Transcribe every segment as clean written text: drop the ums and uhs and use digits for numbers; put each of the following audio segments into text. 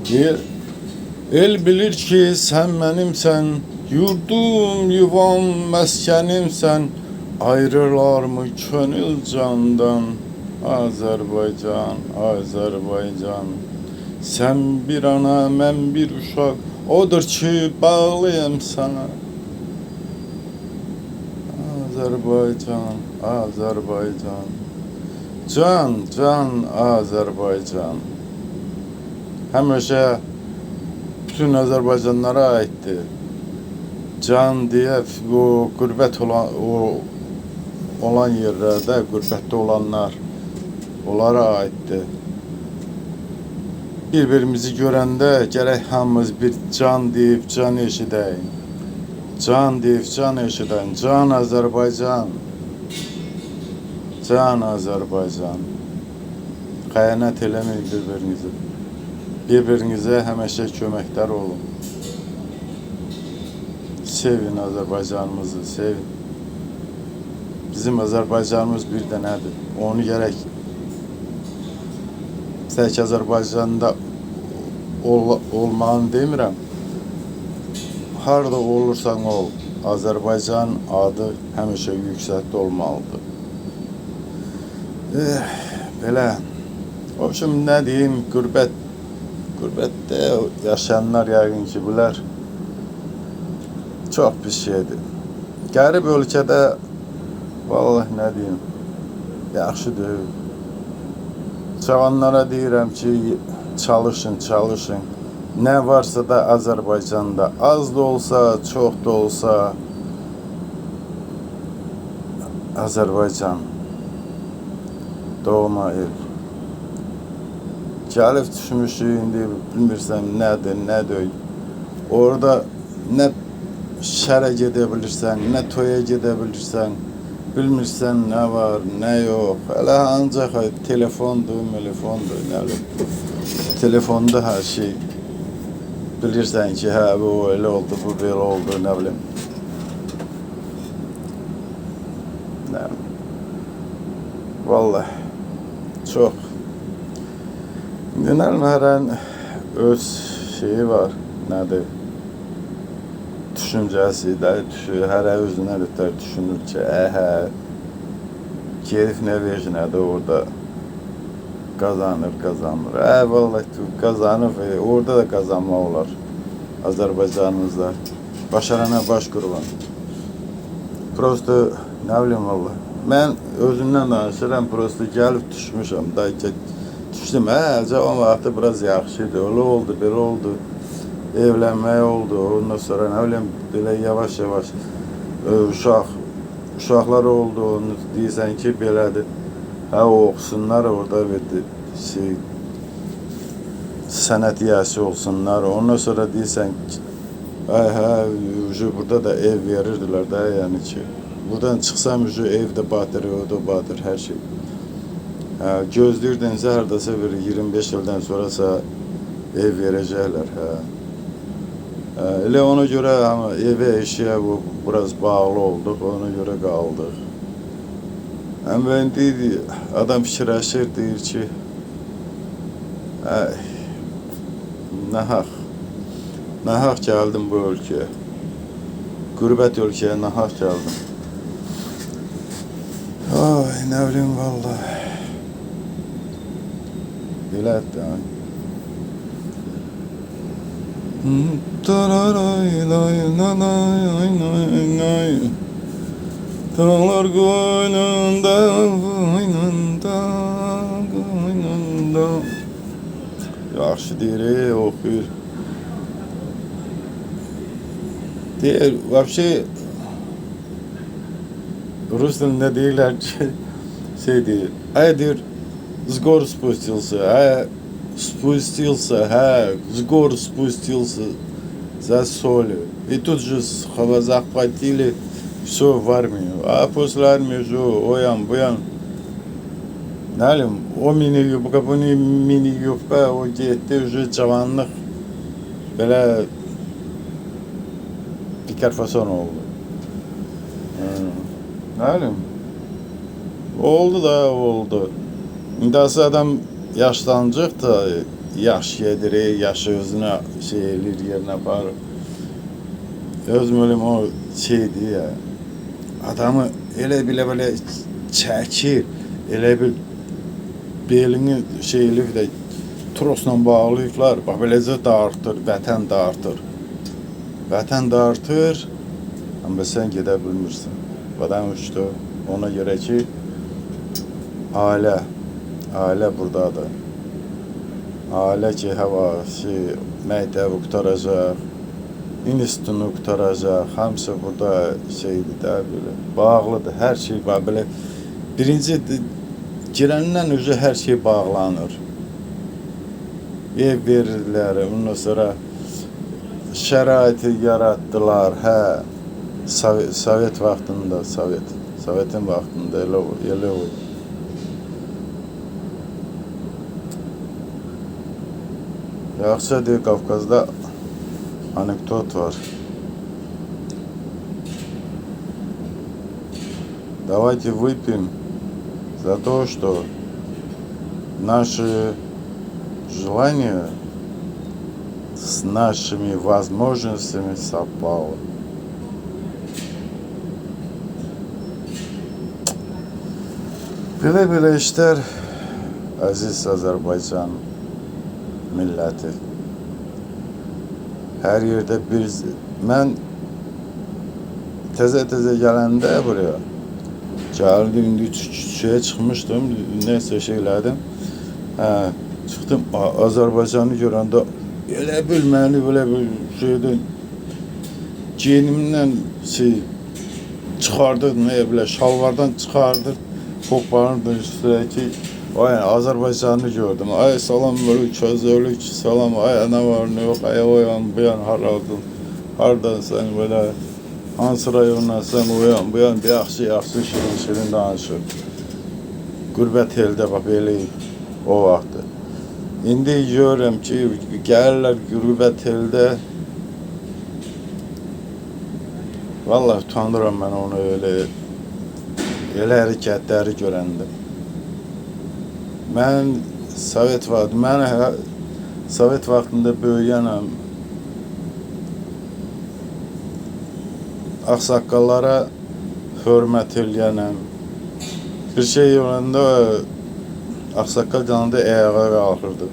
Deyir, el bilir ki sən mənimsən, yurdum, yuvam, məskənimsən, ayrılarmı könül candan, Azərbaycan, Azərbaycan. Sən bir ana, mən bir uşaq, odur ki bağlıyam sana. Azərbaycan, Azərbaycan. Can, can Azərbaycan. Həmişə bütün Azərbaycanlara aiddir. Can deyə o qürbət olan o olan yerlərdə qürbətdə olanlar onlara aiddir. Bir-birimizi görəndə gərək hamımız bir can deyib can eşidəyik. Can deyib can eşidəyik. Can Azərbaycan. Can Azərbaycan. Xəyanət eləməyin bir-birinizə. Bir-birinizə həmişə köməkdar olun. Sevin Azərbaycanımızı, sevin. Bizim Azərbaycanımız bir dənədir. Onu gərək tək Azərbaycanda olmağını demirəm. Harda olursan ol, Azərbaycan adı həmişə yüksəkdə olmalıdır. Belə. В общем, nə deyim, qürbətdə yaşayanlar yəqin ki, bilər. Çox pis şeydir. Qərib ölkədə vallahi nə deyim, yaxşı deyil. Cavanlara deyirəm ki, çalışın, çalışın. Nə varsa da Azərbaycanda, az da olsa, çox da olsa Azərbaycan doğma ev. Gəlib düşmüşük indi bilmirsən nədir, nə deyil. Orada nə şərə gedə bilirsən, nə toya gedə bilirsən. Bilmirsən nə var, nə yox. Elə ancaq telefondur, telefondur, nə bilim. Telefonda hər şey bilirsən ki, hə bu elə oldu, bu belə oldu, nə bilim. Nə bilim. Vallahi çox. İndi nə bilim, hərənin öz şeyi var, nədir? Düşüncəsi də düşür, hərə özünə ötər düşünür ki, hə, gedib nə vecnədir orada qazanır, qazanmır. Vallahi qazanır, orada da qazanmaq olar Azərbaycanımızda. Başarana baş qurban. Prosto, nə bilim vallahi. Mən özümdən danışıram, prosto gəlib düşmüşəm. Da ki, düşdüm, cavan vaxtı biraz yaxşı idi, öyle oldu, belə oldu. Evlənmək oldu, ondan sonra nə bilim, belə yavaş-yavaş uşaqlar oldu, onu deyirsən ki, belədir. Hə, oxusunlar orada bir şey, sənət yiyəsi olsunlar. Ondan sonra deyirsən ki, hə, burada da ev verirdilər də, yəni ki, buradan çıxsam ev də batır, o da batır, hər şey. Hə, gözləyirdinsə hardasa bir 25 ildən sonrasa ev verəcəklər, hə. Elə ona görə amma evə, eşiyə bu biraz bağlı olduq, ona görə qaldıq. Amma indi adam fikirləşir, deyir ki, nahaq, nahaq gəldim bu ölkəyə. Qürbət ölkəyə nahaq gəldim. Ay, nə bilim vallahi. Belədir. Dağlar qoynunda, qoynunda, qoynunda. Yaxşı deyir, oxuyur. Deyir, вообще rus dilində deyirlər ki, şey deyir, ay deyir, с гор спустился, а спустился, ha, с гор спустился за солью. И тут же захватили все в армию. А после армии уже оyan buyan. Ne bileyim, o mini yubka, bu mini yubka, o getdi уже cavanlıq belə dikər fason oldu. Ne bileyim, oldu da oldu. İndi adam yaşlanacaq da yaş gedir, yaşı özünə şey eləyir, yerinə aparır. Özüm ölüm o şeydir ya, adamı elə bilə belə çəkir, elə bil belini şey eləyib də trosla bağlayıblar, bax beləcə dartır, vətən dartır. Vətən dartır, amma sən gedə bilmirsən. Vətən uçdu, ona görə ki, ailə buradadır. Ailə ki, hava, şey, məktəbi qurtaracaq, institutunu qurtaracaq, hamısı burada şeydir də, belə, bağlıdır, hər şey var, belə. Birinci, girəndən özü hər şey bağlanır. Ev verirlər, ondan sonra şəraiti yaratdılar, hə, Sovet vaxtında, Sovetin vaxtında elə o. Yaxşı deyir, Qafqazda anekdot var. Давайте выпьем за то, что наши желания с нашими возможностями совпало. Belə-belə işlər, əziz Azərbaycan milləti. Hər yerdə bir... Mən təzə-təzə gələndə buraya, gəldim, indi şeyə çıxmışdım, nəsə şey elədim. Hə, çıxdım, Azərbaycanı görəndə elə bil məni belə bir şeydə geyinimdən şey çıxardı, nə bilə, şalvardan çıxardı, hopardı üstə ki, ay, Azərbaycanı gördüm. Ay, salam mülük, özölük, salam, ay, nə var, nə yox, ay, o yan, bu yan, haradadır, hardan sən belə, hansı rayondan sən, o yan, bu yan, bir yaxşı, yaxşı, şirin, şirin danışır. Qürbət eldə, bax, belə o vaxtı. İndi görürəm ki, gəlirlər qürbət eldə. Vallahi utanıram mən onu elə hərəkətləri görəndə. Mən Sovet vaxtı, mən Sovet vaxtında böyüyənəm. Ağsaqqallara hörmət eləyənəm. Bir şey olanda ağsaqqal canında ayağa qalxırdı.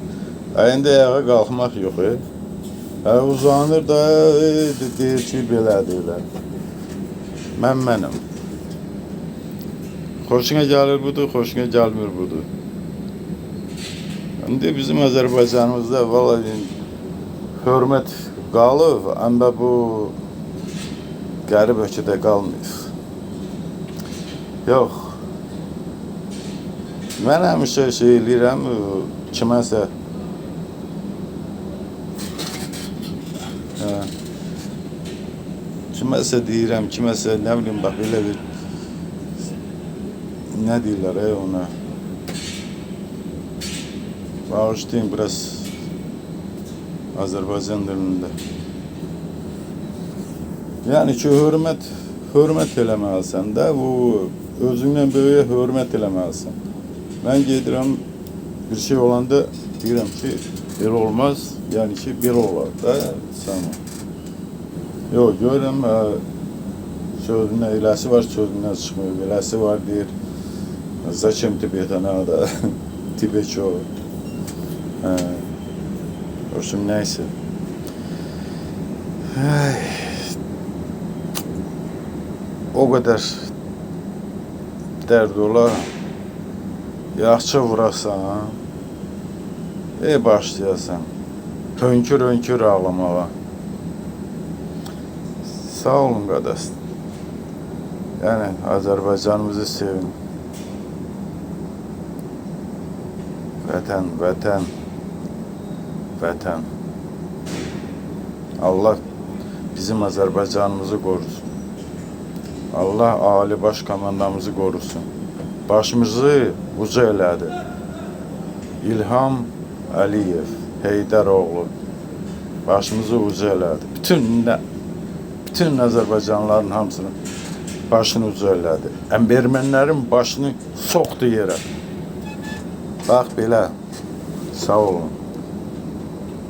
İndi ayağa qalxmaq yox. Uzanır da deyir ki, belədir elə. Mən mənəm. Xoşuna gəlir budur, xoşuna gəlmir budur. İndi bizim Azərbaycanımızda vallahi hörmət qalıb, amma bu qərib ölkədə qalmayıb. Yox. Mən həmişə şey eləyirəm, kiməsə kiməsə deyirəm, kiməsə nə bilim, bax belə bir nə deyirlər ona. Bağışlayın biraz Azərbaycan dilində. Yəni ki, hörmət eləməlisən də, bu özündən böyüyə hörmət eləməlisən. Mən gedirəm, bir şey olanda deyirəm ki, belə olmaz, yəni ki, belə olar da, sən. Yox, görürəm, sözünə eləsi var, sözündən çıxmıyor, eləsi var, deyir, Зачем тебе это надо? Тебе чё? В общем, neyse. O qədər dərd olar. Yaxşı vurasan, başlayasan. Hönkür-hönkür ağlamağa. Sağ olun qardaş. Yəni, Azərbaycanımızı sevin. Vətən, vətən, vətən. Allah bizim Azərbaycanımızı qorusun. Allah Ali Baş Komandamızı qorusun. Başımızı uca elədi. İlham Əliyev, Heydəroğlu başımızı uca elədi. Bütün Azərbaycanlıların hamısını başını uca elədi. Ermənilərin başını soxdu yerə. Bax belə. Sağ olun.